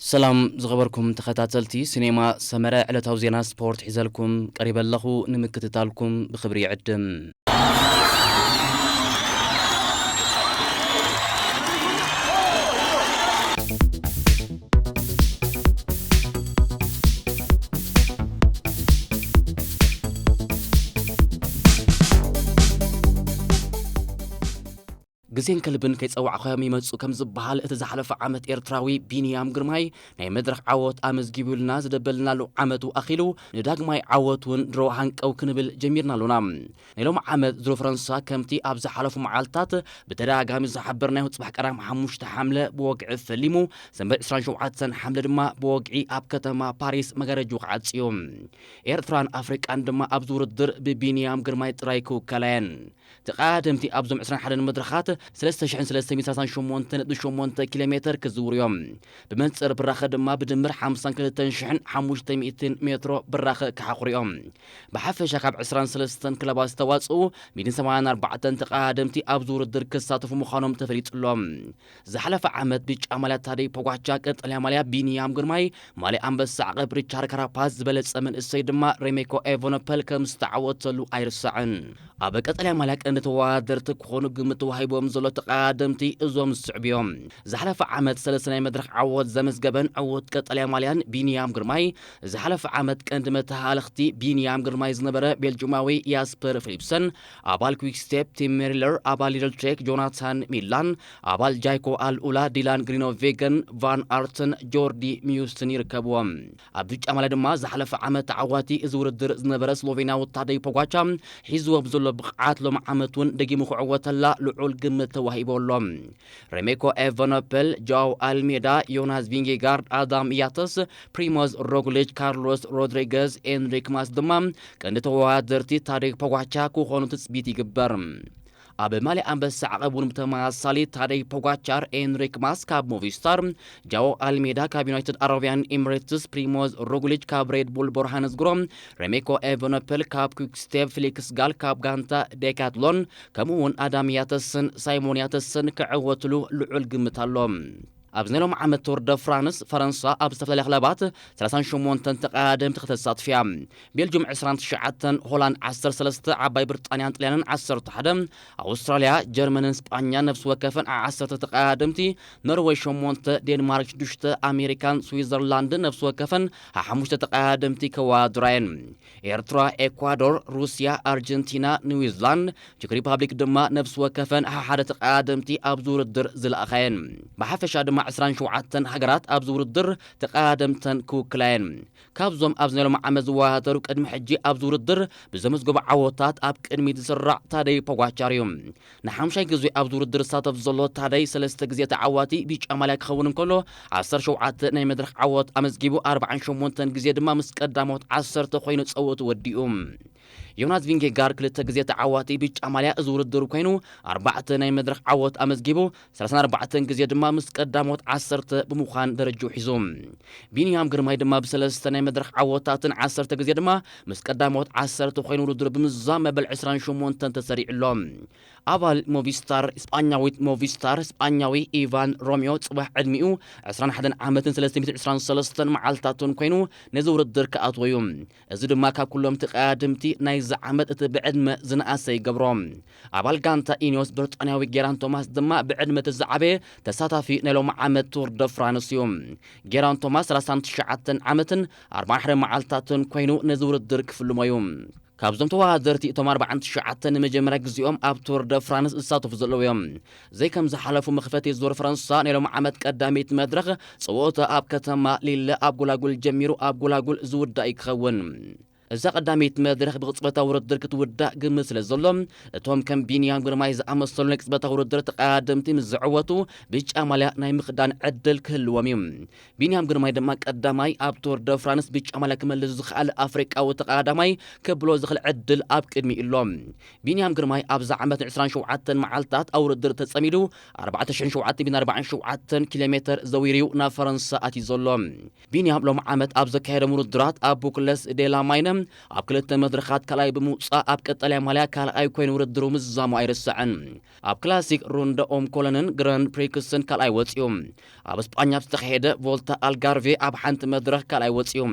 ሰላም ዝኸበርኩም ተኸታተልቲ ሲኔማ ሰመረ፣ ዕለታዊ ዜና ስፖርት ሒዘልኩም ቀሪበ ኣለኹ። ንምክትታልኩም ብኽብሪ ይዕድም። ግዜን ከልብን ከይጸዋዕኻዮም ይመጹ ከም ዝበሃል፣ እቲ ዝሓለፈ ዓመት ኤርትራዊ ቢንያም ግርማይ ናይ መድረኽ ዓወት ኣመዝጊቡልና ዝደበልናሉ ዓመቱ ኣኺሉ፣ ንዳግማይ ዓወት እውን ድሮ ሃንቀው ክንብል ጀሚርና ኣሎና። ናይ ሎም ዓመት ዙር ፈረንሳ ከምቲ ኣብ ዝሓለፉ መዓልትታት ብተደጋጋሚ ዝሓበርናዮ፣ ጽባሕ ቀዳም ሓሙሽተ ሓምለ ብወግዒ ፈሊሙ፣ ሰንበት ዕስራን ሸውዓተን ሓምለ ድማ ብወግዒ ኣብ ከተማ ፓሪስ መጋረጅኡ ክዓጽ እዩ። ኤርትራን ኣፍሪቃን ድማ ኣብዚ ውድድር ብቢንያም ግርማይ ጥራይ ክውከላ እየን። ተቐዳደምቲ ኣብዞም ዕስራን ሓደን መድረኻት ሰለስተ ሽሕን ሰለስተ ሚእትን ሰላሳን ሸሞንተን ነጥቢ ሸሞንተ ኪሎ ሜተር ክዝውሩ እዮም። ብመንጽር ብራኸ ድማ ብድምር ሓምሳን ክልተን ሽሕን ሓሙሽተ ሚእትን ሜትሮ ብራኸ ክሓቑሩ እዮም። ብሓፈሻ ካብ ዕስራን ሰለስተን ክለባት ዝተዋጽኡ ሚእትን ሰማንያን ኣርባዕተን ተቐዳደምቲ ኣብዚ ውድድር ክሳተፉ ምዃኖም ተፈሊጡ ኣሎ። ዝሓለፈ ዓመት ብጫ ማልያ ታደይ ፖጋቻ፣ ቀጠልያ ማልያ ቢንያም ግርማይ፣ ማልያ ኣንበሳ ዓቐብ ሪቻርድ ካራፓዝ፣ ዝበለጸ መንእሰይ ድማ ሬሜኮ ኤቨኖፐል ከም ዝተዓወተሉ ኣይርሳዕን። ኣብ ቀጠልያ ማልያ ቀንዲ ተወዳደርቲ ክኾኑ ግምት ተዋሂቦም ዘሎ ተቐዳደምቲ እዞም ዝስዕቡ እዮም። ዝሓለፈ ዓመት ሰለስተ ናይ መድረኽ ዓወት ዘመዝገበን ዕዉት ቀጠልያ ማልያን ቢንያም ግርማይ፣ ዝሓለፈ ዓመት ቀንዲ መተሃለኽቲ ቢንያም ግርማይ ዝነበረ ቤልጅማዊ ያስፐር ፊሊፕሰን፣ ኣባል ኩዊክ ስቴፕ፣ ቲም ሜሪለር፣ ኣባል ሊድል ትሬክ ጆናታን ሚላን፣ ኣባል ጃይኮ ኣልኡላ፣ ዲላን ግሪኖቬገን፣ ቫን ኣርትን ጆርዲ ሚዩስትን ይርከብዎም። ኣብ ብጫ ማልያ ድማ ዝሓለፈ ዓመት ተዓዋቲ እዚ ውድድር ዝነበረ ስሎቬንያዊ ታደይ ፖጋቻ ሒዝዎ ብዘሎ ብቕዓት ሎም ዓመት እውን ደጊሙ ክዕወተላ ልዑል ግምት ተዋሂቦ ኣሎ። ሬሜኮ ኤቨኖፐል፣ ጃው ኣልሜዳ፣ ዮናስ ቪንጌጋርድ፣ ኣዳም ያተስ፣ ፕሪሞዝ ሮግሊች፣ ካርሎስ ሮድሪገዝ፣ ኤንሪክ ማስ ድማ ቀንዲ ተወዳደርቲ ታደይ ፖጋቻ ክኾኑ ትጽቢት ይግበር። ኣብ ማልያ ኣንበሳ ዓቐብ እውን ብተመሳሳሊ ታደይ ፖጋቻር፣ ኤንሪክ ማስ ካብ ሞቪስታር፣ ጃኦ ኣልሜዳ ካብ ዩናይትድ ኣረቢያን ኤሚሬትስ፣ ፕሪሞዝ ሮግሊች ካብ ሬድ ቡል ቦርሃንስግሮ፣ ሬሜኮ ኤቨኖፐል ካብ ኩክ ስቴፕ፣ ፊሊክስ ጋል ካብ ጋንታ ዴካትሎን፣ ከምኡ እውን ኣዳም ያተስን ሳይሞን ያተስን ክዕወትሉ ልዑል ግምት ኣሎ። ኣብዚ ናይ ሎም ዓመት ቱር ደ ፍራንስ፣ ፈረንሳ ኣብ ዝተፈላለያ ክለባት ሰላሳን ሸሞንተን ተቐዳደምቲ ከተሳትፍ እያ። ቤልጅም ዕስራን ትሽዓተን፣ ሆላንድ ዓሰርተ ሰለስተ፣ ዓባይ ብሪጣንያን ጥልያንን ዓሰርተ ሓደ፣ ኣውስትራልያ፣ ጀርመንን ስጳኛን ነፍሲ ወከፈን ዓሰርተ ተቐዳደምቲ፣ ኖርወይ ሸሞንተ፣ ዴንማርክ ሽዱሽተ፣ ኣሜሪካን ስዊዘርላንድን ነፍሲ ወከፈን ሓሙሽተ ተቐዳደምቲ ከወዳድራ እየን። ኤርትራ፣ ኤኳዶር፣ ሩስያ፣ ኣርጀንቲና፣ ኒውዚላንድ፣ ቸክ ሪፓብሊክ ድማ ነፍሲ ወከፈን ሓደ ተቐዳደምቲ ኣብዚ ውድድር ዝለኣኻ እየን። ብሓፈሻ ድማ ዕስራን ሸውዓተን ሃገራት ኣብዚ ውድድር ተቐዳደምተን ክውክላ እየን። ካብዞም ኣብዚ ናይ ሎም ዓመት ዝወዳደሩ ቅድሚ ሕጂ ኣብዚ ውድድር ብዘመዝገቡ ዓወታት ኣብ ቅድሚት ዝስራዕ ታደይ ፖጋቻር እዩ። ንሓምሻይ ግዜ ኣብዚ ውድድር ዝሳተፍ ዘሎ ታደይ ሰለስተ ግዜ ተዓዋቲ ቢጫ ማልያ ክኸውን እንከሎ፣ ዓሰርተ ሸውዓተ ናይ መድረኽ ዓወት ኣመዝጊቡ፣ ኣርባዓን ሸሞንተን ግዜ ድማ ምስ ቀዳሞት ዓሰርተ ኮይኑ ጸወቱ ወዲኡ። ዮናስ ቪንጌጋር ክልተ ግዜ ተዓዋቲ ቢጫ ማልያ እዚ ውድድር ኮይኑ፣ ኣርባዕተ ናይ መድረኽ ዓወት ኣመዝጊቡ፣ ሰላሳን ኣርባዕተን ግዜ ድማ ምስ ቀዳሞት ዓሰርተ ብምዃን ደረጅኡ ሒዙ። ቢንያም ግርማይ ድማ ብሰለስተ ናይ መድረኽ ዓወታትን ዓሰርተ ግዜ ድማ ምስ ቀዳሞት ዓሰርተ ኮይኑ ውድድር ብምዝዛም መበል ዕስራን ሸሞንተን ተሰሪዑ ኣሎ። ኣባል ሞቪስታር፣ ስጳኛዊት ሞቪስታር፣ ስጳኛዊ ኢቫን ሮሚዮ ጽባሕ ዕድሚኡ ዕስራን ሓደን ዓመትን ሰለስተ ሚእትን ዕስራን ሰለስተን መዓልታትን ኮይኑ ነዚ ውድድር ክኣትዎ እዩ። እዚ ድማ ካብ ኩሎም ተቐዳደምቲ ናይዚ ዓመት እቲ ብዕድመ ዝነኣሰ ይገብሮ። ኣባል ጋንታ ኢኒዮስ ብሪጣንያዊ ጌራን ቶማስ ድማ ብዕድመ እቲ ዝዓበየ ተሳታፊ ናይ ሎም ዓመት ቱር ደ ፍራንስ እዩ። ጌራን ቶማስ ሰላሳን ትሽዓተን ዓመትን ኣርባዓን ሓደን መዓልታትን ኮይኑ ነዚ ውድድር ክፍልሞ እዩ። ካብዞም ተወዳደርቲ እቶም ኣርባዓን ትሽዓተን ንመጀመርያ ግዜኦም ኣብ ቱር ደ ፍራንስ ዝሳተፉ ዘለዉ እዮም። ዘይከም ዝሓለፉ መኽፈቲ ዙር ፈረንሳ ናይ ሎም ዓመት ቀዳመይቲ መድረኽ ጸወታ ኣብ ከተማ ሊለ ኣብ ጎላጉል ጀሚሩ ኣብ ጎላጉል ዝውዳእ እዩ ክኸውን። እዛ ቀዳመይቲ መድረኽ ብቕጽበታዊ ውድድር ክትውዳእ ግምት ስለ ዘሎ፣ እቶም ከም ቢንያም ግርማይ ዝኣመሰሉ ናይ ቅጽበታዊ ውድድር ተቐዳደምቲ ምስ ዝዕወቱ ብጫ ማልያ ናይ ምኽዳን ዕድል ክህልዎም እዩ። ቢንያም ግርማይ ድማ ቀዳማይ ኣብ ቱር ደ ፍራንስ ብጫ ማልያ ክመልስ ዝኽኣለ ኣፍሪቃዊ ተቐዳዳማይ ከብሎ ዝኽእል ዕድል ኣብ ቅድሚኡ ኣሎ። ቢንያም ግርማይ ኣብዛ ዓመት ዕስራን ሸውዓተን መዓልታት ኣብ ውድድር ተጸሚዱ ኣርባዕተ ሽሕን ሸውዓተ ሚእትን ኣርባዓን ሸውዓተን ኪሎ ሜተር ዘዊሩ እዩ ናብ ፈረንሳ ኣትዩ ዘሎ። ቢንያም ሎም ዓመት ኣብ ዘካየዶም ውድድራት ኣብ ቡክለስ ዴላ ማይነ ኣብ ክልተ መድረኻት ካልኣይ ብምውጻእ ኣብ ቀጠልያ ማልያ ካልኣይ ኮይኑ ውድድሩ ምዝዛሙ ኣይርሳዕን። ኣብ ክላሲክ ሮንደ ኦም ኮለንን ግራንድ ፕሪክስን ካልኣይ ወጺኡ። ኣብ ስጳኛ ኣብ ዝተኻየደ ቮልታ ኣልጋርቬ ኣብ ሓንቲ መድረኽ ካልኣይ ወጺኡ።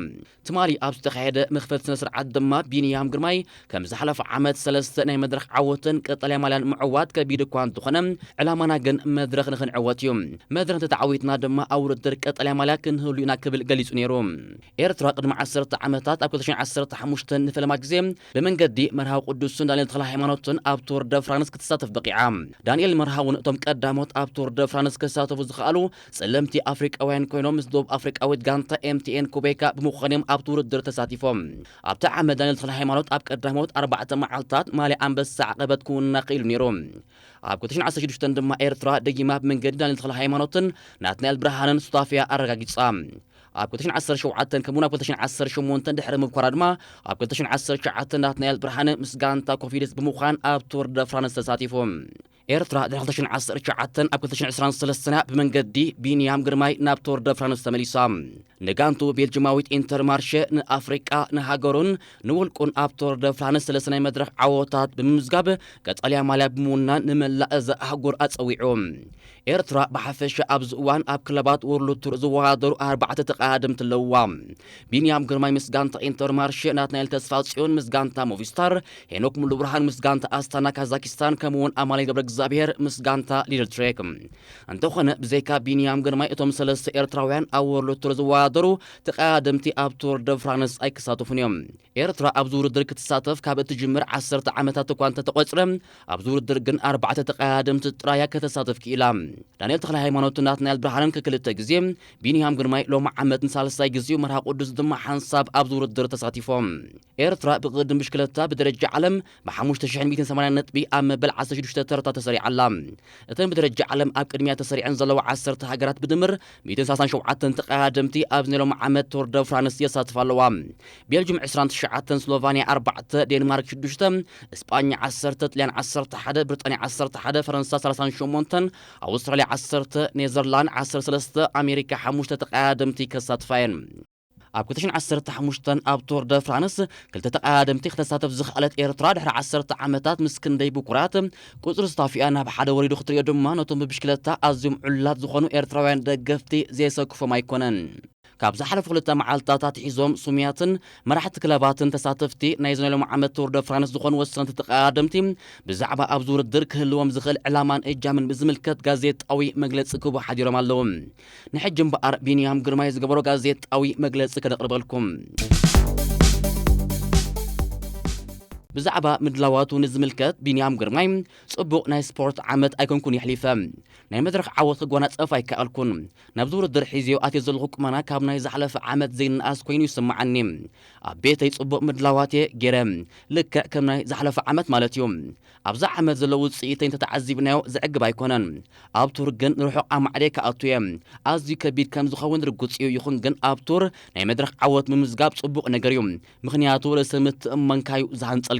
ትማሊ ኣብ ዝተኻየደ መኽፈቲ ስነ ስርዓት ድማ ቢንያም ግርማይ ከም ዝሓለፈ ዓመት ሰለስተ ናይ መድረኽ ዓወትን ቀጠልያ ማልያን ምዕዋት ከቢድ እኳ እንተኾነ ዕላማና ግን መድረኽ ንኽንዕወት እዩ። መድረኽ እንተተዓዊትና ድማ ኣብ ውድድር ቀጠልያ ማልያ ክንህሉ ኢና ክብል ገሊጹ ነይሩ። ኤርትራ ቅድሚ ዓሰርተ ዓመታት ኣብ ክልተ ሽሕን ዓሰርተ ሓሙሽተን ንፈለማ ግዜ ብመንገዲ መርሃዊ ቅዱስን ዳንኤል ተኽለ ሃይማኖትን ኣብ ቱር ደ ፍራንስ ክትሳተፍ በቂዓ። ዳንኤል መርሃውን እቶም ቀዳሞት ኣብ ቱር ደ ፍራንስ ክሳተፉ ዝኸኣሉ ጸለምቲ ኣፍሪቃውያን ኮይኖም ምስ ደቡብ ኣፍሪቃዊት ጋንታ ኤምቲኤን ኩቤካ ብምዃን እዮም ኣብቲ ውድድር ተሳቲፎም። ኣብቲ ዓመት ዳንኤል ተኽለ ሃይማኖት ኣብ ቀዳሞት ኣርባዕተ መዓልታት ማልያ ኣንበሳ ዓቐበት ክውንና ክኢሉ ነይሩ። ኣብ ክልተ ሽሕን ዓሰርተ ሽዱሽተን ድማ ኤርትራ ደጊማ ብመንገዲ ዳንኤል ተኽለ ሃይማኖትን ናትናኤል ብርሃንን ሱታፌኣ ኣረጋጊጻ። ኣብ ክልተ ሽሕን ዓሰርተ ሸውዓተን ከምኡውን ኣብ ክልተ ሽሕን ዓሰርተ ሸሞንተን ድሕሪ ምብኳራ ድማ ኣብ ክልተ ሽሕን ዓሰርተ ትሽዓተን ናትናኤል ብርሃነ ምስ ጋንታ ኮፊድስ ብምዃን ኣብ ቱር ደ ፍራንስ ተሳቲፉ። ኤርትራ ድሕሪ ክልተ ሽሕን ዓሰርተ ትሽዓተን ኣብ ክልተ ሽሕን ዕስራን ሰለስተን እያ ብመንገዲ ቢንያም ግርማይ ናብ ቱር ደ ፍራንስ ተመሊሳ። ንጋንቱ ቤልጅማዊት ኢንተርማርሸ ንኣፍሪቃ ንሃገሩን ንውልቁን ኣብ ቱር ደ ፍራንስ ሰለስተ ናይ መድረኽ ዓወታት ብምምዝጋብ ቀጠልያ ማልያ ብምውናን ንመላእ እዛ ኣህጉር ኣጸዊዑ። ኤርትራ ብሓፈሻ ኣብዚ እዋን ኣብ ክለባት ወርልድ ቱር ዝወዳደሩ ኣርባዕተ ተቐዳደምቲ ኣለውዋ። ቢንያም ግርማይ ምስ ጋንታ ኢንተርማርሸ፣ ናትናኤል ተስፋጽዮን ምስ ጋንታ ሞቪስታር፣ ሄኖክ ሙሉብርሃን ምስ ጋንታ ኣስታና ካዛኪስታን፣ ከምኡውን ኣማኑኤል ገብረ እግዚኣብሔር ምስ ጋንታ ሊድል ትሬክ። እንተኾነ ብዘይካ ቢንያም ግርማይ እቶም ሰለስተ ኤርትራውያን ኣብ ወርልድ ቱር ዝወዳደሩ ተቐዳደምቲ ኣብ ቱር ደ ፍራንስ ኣይክሳተፉን እዮም። ኤርትራ ኣብዚ ውድድር ክትሳተፍ ካብ እትጅምር ዓሰርተ ዓመታት እኳ እንተተቖጽረ፣ ኣብዚ ውድድር ግን ኣርባዕተ ተቐዳደምቲ ጥራይ እያ ከተሳትፍ ክኢላ። ዳንኤል ተኽለ ሃይማኖትን ናትናኤል ብርሃንን ክልተ ግዜ፣ ቢንያም ግርማይ ሎሚ ዓመት ንሳልሳይ ግዜኡ፣ መርሃ ቅዱስ ድማ ሓንሳብ ኣብዚ ውድድር ተሳቲፎም። ኤርትራ ብቕድም ብሽክለታ ብደረጃ ዓለም ብሓሙሽተ ሽሕን ሚእትን ሰማንያን ነጥቢ ኣብ መበል ዓሰርተ ሽዱሽተ ተርታ ተሰሪዓ ኣላ። እተን ብደረጃ ዓለም ኣብ ቅድሚያ ተሰሪዐን ዘለዋ ዓሰርተ ሃገራት ብድምር ሚእትን ሰላሳን ሸውዓተን ተቐዳደምቲ ኣብዚ ናይ ሎሚ ዓመት ቱር ደ ፍራንስ የሳትፋ ኣለዋ። ቤልጅም ዕስራን ትሽዓተን፣ ስሎቫንያ ኣርባዕተ፣ ዴንማርክ ሽዱሽተ፣ እስጳኛ ዓሰርተ፣ ጥልያን ዓሰርተ ሓደ፣ ብሪጣንያ ዓሰርተ ሓደ፣ ፈረንሳ ሰላሳን ሸሞንተን፣ ኣውስትራልያ ዓሰርተ፣ ኔዘርላንድ ዓሰርተ ሰለስተ፣ ኣሜሪካ ሓሙሽተ ተቐዳደምቲ ከሳትፋ እየን። ኣብ ክልተ ሽሕን ዓሰርተ ሓሙሽተን ኣብ ቱር ደ ፍራንስ ክልተ ተቐዳደምቲ ክተሳተፍ ዝኸኣለት ኤርትራ፣ ድሕሪ ዓሰርተ ዓመታት ምስ ክንደይ ብኩራት ቁጽሪ ስታፊኣ ናብ ሓደ ወሪዱ ክትርእዮ ድማ፣ ነቶም ብብሽክለታ ኣዝዮም ዕሉላት ዝኾኑ ኤርትራውያን ደገፍቲ ዘየሰክፎም ኣይኮነን። ካብ ዝሓለፉ ክልተ መዓልታት ኣትሒዞም ስሙያትን መራሕቲ ክለባትን ተሳተፍቲ ናይዚ ናይ ሎሚ ዓመት ቱር ደ ፍራንስ ዝኾኑ ወሰንቲ ተቐዳደምቲ ብዛዕባ ኣብዚ ውድድር ክህልዎም ዝኽእል ዕላማን እጃምን ብዝምልከት ጋዜጣዊ መግለጺ ክህቡ ሓዲሮም ኣለዉ። ንሕጂ እምበኣር ቢንያም ግርማይ ዝገበሮ ጋዜጣዊ መግለጺ ከነቕርበልኩም። ብዛዕባ ምድላዋቱ ንዝምልከት ቢንያም ግርማይ፣ ጽቡቕ ናይ ስፖርት ዓመት ኣይኮንኩን የሕሊፈ። ናይ መድረኽ ዓወት ክጓናጸፍ ኣይከኣልኩን። ናብዚ ውድድር ሒዝዮ ኣትዮ ዘለኹ ቁመና ካብ ናይ ዝሓለፈ ዓመት ዘይነኣስ ኮይኑ ይስምዓኒ። ኣብ ቤተይ ጽቡቕ ምድላዋት እየ ገይረ። ልክዕ ከም ናይ ዝሓለፈ ዓመት ማለት እዩ። ኣብዛ ዓመት ዘሎ ውጽኢተይ እንተተዓዚብናዮ ዘዕግብ ኣይኮነን። ኣብ ቱር ግን ንርሑቕ ኣማዕድየ ክኣቱ እየ። ኣዝዩ ከቢድ ከም ዝኸውን ርጉጽ እዩ። ይኹን ግን ኣብ ቱር ናይ መድረኽ ዓወት ምምዝጋብ ጽቡቕ ነገር እዩ። ምኽንያቱ ርእሰ ምትእምማንካ እዩ ዝሃንጸልካ።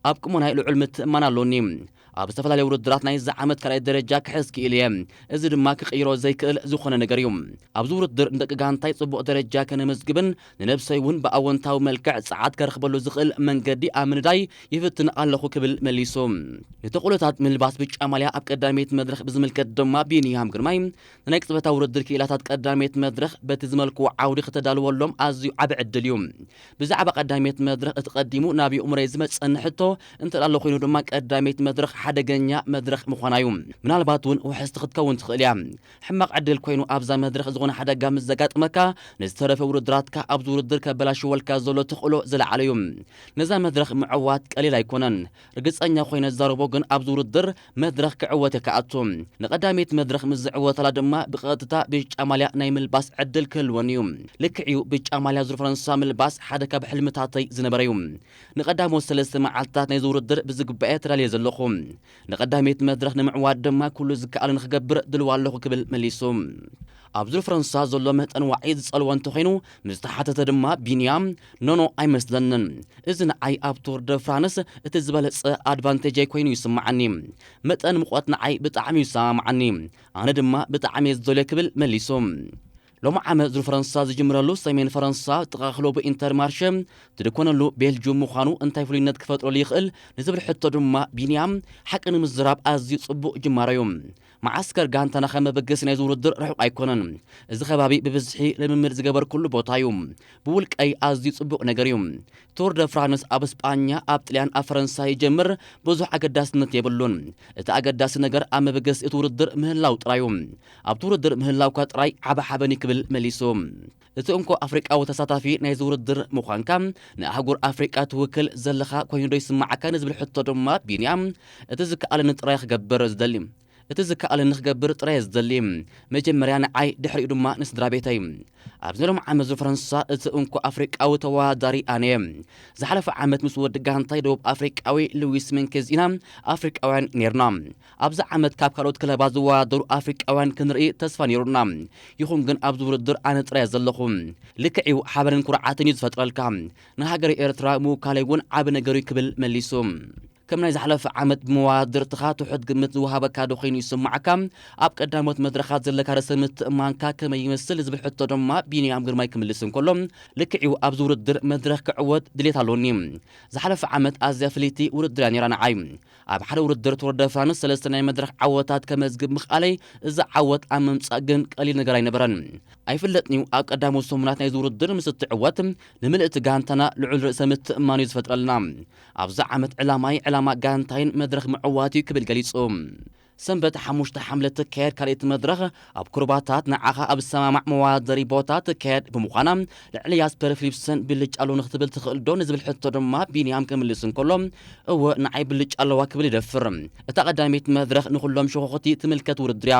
ኣብ ቁመናይ ልዑል ምትእምማን ኣሎኒ። ኣብ ዝተፈላለዩ ውድድራት ናይዚ ዓመት ካልኣይ ደረጃ ክሕዝ ክኢለ እየ። እዚ ድማ ክቕይሮ ዘይክእል ዝኾነ ነገር እዩ። ኣብዚ ውድድር ንደቂ ጋንታይ ጽቡቕ ደረጃ ከነመዝግብን ንነብሰይ እውን ብኣወንታዊ መልክዕ ጸዓት ከረኽበሉ ዝኽእል መንገዲ ኣብ ምንዳይ ይፍትን ኣለኹ ክብል መሊሱ። ንተኽእሎታት ምልባስ ብጫ ማልያ ኣብ ቀዳመይቲ መድረኽ ብዝምልከት ድማ ቢንያም ግርማይ ንናይ ቅጽበታዊ ውድድር ክኢላታት ቀዳመይቲ መድረኽ በቲ ዝመልክዎ ዓውዲ ክተዳልወሎም ኣዝዩ ዓቢ ዕድል እዩ። ብዛዕባ ቀዳመይቲ መድረኽ እቲ ቀዲሙ ናብ የእምሮይ ዝመጸኒ ሕቶ እንተ ኣሎ ኮይኑ ድማ ቀዳመይቲ መድረኽ ሓደገኛ መድረኽ ምዃና እዩ። ምናልባት እውን ውሕስቲ ክትከውን ትኽእል እያ። ሕማቕ ዕድል ኮይኑ ኣብዛ መድረኽ ዝኾነ ሓደጋ ምስ ዘጋጥመካ ንዝተረፈ ውድድራትካ ኣብዚ ውድድር ከበላሽወልካ ዘሎ ተኽእሎ ዝለዓለ እዩ። ነዛ መድረኽ ምዕዋት ቀሊል ኣይኮነን። ርግጸኛ ኮይነ ዝዛረቦ ግን ኣብዚ ውድድር መድረኽ ክዕወት እየ ክኣቱ። ንቐዳመይቲ መድረኽ ምስ ዝዕወተላ ድማ ብቐጥታ ብጫ ማልያ ናይ ምልባስ ዕድል ክህልወኒ እዩ። ልክዕ እዩ፣ ብጫ ማልያ ዙር ፈረንሳ ምልባስ ሓደ ካብ ሕልምታተይ ዝነበረ እዩ። ንቐዳሞት ሰለስተ መዓልትታት ናይዚ ውድድር ብዝግባኤ ተዳልየ ዘለኹ። ንቐዳመይቲ መድረኽ ንምዕዋት ድማ ኩሉ ዝከኣለኒ ክገብር ድልዋ ኣለኹ ክብል መሊሱ። ኣብ ዙር ፈረንሳ ዘሎ መጠን ዋዒ ዝጸልዎ እንተኾይኑ ምስ ተሓተተ ድማ ቢንያም፣ ኖኖ ኣይመስለንን። እዚ ንዓይ ኣብ ቱር ደ ፍራንስ እቲ ዝበለጸ ኣድቫንቴጀይ ኮይኑ ይስምዓኒ። መጠን ሙቐት ንዓይ ብጣዕሚ ይሰማምዓኒ። ኣነ ድማ ብጣዕሚ እየ ዝደልዮ ክብል መሊሱ። ሎሚ ዓመት ዙር ፈረንሳ ዝጅምረሉ ሰሜን ፈረንሳ ጥቓ ክለቡ ኢንተርማርሸ ትድኮነሉ ቤልጁም ምዃኑ እንታይ ፍሉይነት ክፈጥረሉ ይኽእል ንዝብል ሕቶ ድማ ቢንያም ሓቂ ንምዝራብ ኣዝዩ ጽቡቕ ጅማሮ እዩ። መዓስከር ጋንታና ከም መበገሲ ናይዚ ውድድር ርሑቕ ኣይኮነን። እዚ ከባቢ ብብዝሒ ልምምድ ዝገበርኩሉ ቦታ እዩ። ብውልቀይ ኣዝዩ ጽቡቕ ነገር እዩ። ቱር ደ ፍራንስ ኣብ ስጳኛ፣ ኣብ ጥልያን፣ ኣብ ፈረንሳ ይጀምር ብዙሕ ኣገዳስነት የብሉን። እቲ ኣገዳሲ ነገር ኣብ መበገሲ እቲ ውድድር ምህላው ጥራይ እዩ። ኣብቲ ውድድር ምህላውካ ጥራይ ዓቢ ሓበን እዩ ክብል መሊሱ። እቲ እንኮ ኣፍሪቃዊ ተሳታፊ ናይዚ ውድድር ምዃንካ ንኣህጉር ኣፍሪቃ ትውክል ዘለኻ ኮይኑ ዶ ይስማዓካ ንዝብል ሕቶ ድማ ቢንያም እቲ ዝከኣለኒ ጥራይ ክገብር ዝደሊ እቲ ዝከኣለኒ ክገብር ጥራይ ዝደሊ መጀመርያ ንዓይ ድሕሪኡ ድማ ንስድራ ቤተይ ኣብዚ ሎም ዓመት ዙር ፈረንሳ እቲ እንኮ ኣፍሪቃዊ ተወዳዳሪ ኣነ እየ ዝሓለፈ ዓመት ምስ ወዲ ጋንታይ ደቡብ ኣፍሪቃዊ ሉዊስ ምንክዝ ኢና ኣፍሪቃውያን ነርና ኣብዚ ዓመት ካብ ካልኦት ክለባት ዝወዳደሩ ኣፍሪቃውያን ክንርኢ ተስፋ ነይሩና ይኹን ግን ኣብዚ ውድድር ኣነ ጥራይ ዘለኹ ልክዕ እዩ ሓበንን ኩርዓትን እዩ ዝፈጥረልካ ንሃገር ኤርትራ ምውካለይ እውን ዓቢ ነገር እዩ ክብል መሊሱ ከም ናይ ዝሓለፈ ዓመት ብመዋድርትኻ ትሑት ግምት ዝወሃበካ ዶ ኮይኑ ይስማዓካ ኣብ ቀዳሞት መድረኻት ዘለካ ርእሰ ምትእማንካ ከመይ ይመስል ዝብል ሕቶ ድማ ቢንያም ግርማይ ክምልስ እንከሎ ልክዕዩ ኣብዚ ውድድር መድረኽ ክዕወት ድሌት ኣሎኒ ዝሓለፈ ዓመት ኣዝያ ፍልይቲ ውድድር እያ ነይራ ንዓይ ኣብ ሓደ ውድድር ቱር ደ ፍራንስ ሰለስተ ናይ መድረኽ ዓወታት ከመዝግብ ምኽኣለይ እዚ ዓወት ኣብ ምምጻእ ግን ቀሊል ነገር ኣይነበረን ኣይፍለጥንዩ ኣብ ቀዳሞት ሰሙናት ናይዚ ውድድር ምስ እትዕወት ንምልእቲ ጋንታና ልዑል ርእሰ ምትእማን እዩ ዝፈጥረልና ኣብዚ ዓመት ዕላማይ ዕላማ ጋንታይን መድረኽ ምዕዋት እዩ ክብል ገሊጹ ሰንበት ሓሙሽተ ሓምለ ትካየድ ካልእቲ መድረኽ ኣብ ኩርባታት ንዓኻ ኣብ ዝሰማማዕ መዋደሪ ቦታ ትካየድ ብምዃና ልዕሊ ያስፐር ፊሊፕሰን ብልጫ ኣሎ ንክትብል ትኽእል ዶ ንዝብል ሕቶ ድማ ቢንያም ክምልስ እንከሎ እወ ንዓይ ብልጫ ኣለዋ ክብል ይደፍር እታ ቀዳመይቲ መድረኽ ንኹሎም ሸኾኽቲ ትምልከት ውድድር እያ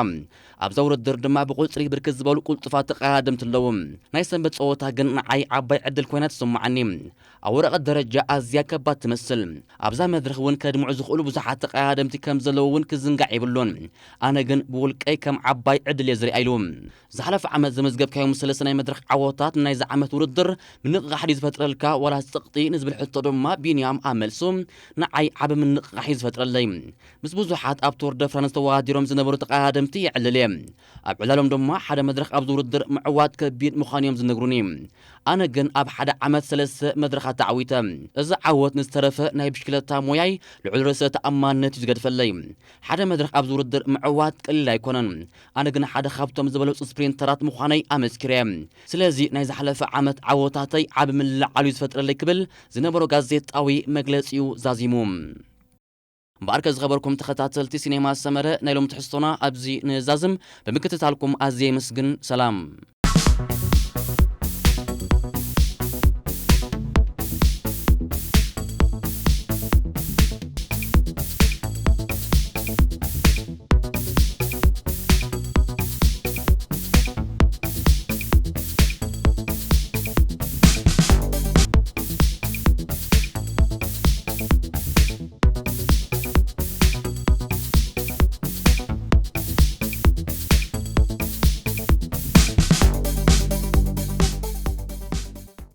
ኣብዛ ውድድር ድማ ብቁፅሪ ብርክት ዝበሉ ቁልጡፋት ተቐዳደምቲ ኣለዉ ናይ ሰንበት ፀወታ ግን ንዓይ ዓባይ ዕድል ኮይና ትስምዓኒ ኣብ ወረቐት ደረጃ ኣዝያ ከባድ ትመስል ኣብዛ መድረኽ እውን ከድምዑ ዝኽእሉ ብዙሓት ተቐዳደምቲ ከም ዘለዉ እውን ክዝንጋዕ የብሉን ኣነ ግን ብውልቀይ ከም ዓባይ ዕድል እየ ዝሪኣ ኢሉ ዝሓለፈ ዓመት ዘመዝገብካዮም ሰለስተ ናይ መድረኽ ዓወታት ንናይዚ ዓመት ውድድር ምንቕቓሕ ድዩ ዝፈጥረልካ ዋላ ስቕጢ ንዝብል ሕቶ ድማ ቢንያም ኣብ መልሱ ንዓይ ዓቢ ምንቕቓሕ እዩ ዝፈጥረለይ ምስ ብዙሓት ኣብ ቱር ደ ፍራንስ ተወዳዲሮም ዝነበሩ ተቐዳደምቲ የዕልል እየ ኣብ ዕላሎም ድማ ሓደ መድረኽ ኣብዚ ውድድር ምዕዋት ከቢድ ምዃኑ እዮም ዝነግሩኒ ኣነ ግን ኣብ ሓደ ዓመት ሰለስተ መድረኻት ተዓዊተ እዚ ዓወት ንዝተረፈ ናይ ብሽክለታ ሞያይ ልዑል ርእሰ ተኣማንነት እዩ ዝገድፈለይ ሓደ መድረኽ ኣብዚ ውድድር ምዕዋት ቀሊል ኣይኮነን ኣነ ግን ሓደ ካብቶም ዝበለጹ ስፕሪንተራት ምዃነይ ኣመስኪረ ስለዚ ናይ ዝሓለፈ ዓመት ዓወታተይ ዓቢ ምልዕዓል እዩ ዝፈጥረለይ ክብል ዝነበሮ ጋዜጣዊ መግለጺኡ ዛዚሙ እምበኣርከ ዝኸበርኩም ተኸታተልቲ ሲኔማ ሰመረ ናይ ሎም ትሕዝቶና ኣብዚ ንዛዝም ብምክትታልኩም ኣዝየ የመስግን ሰላም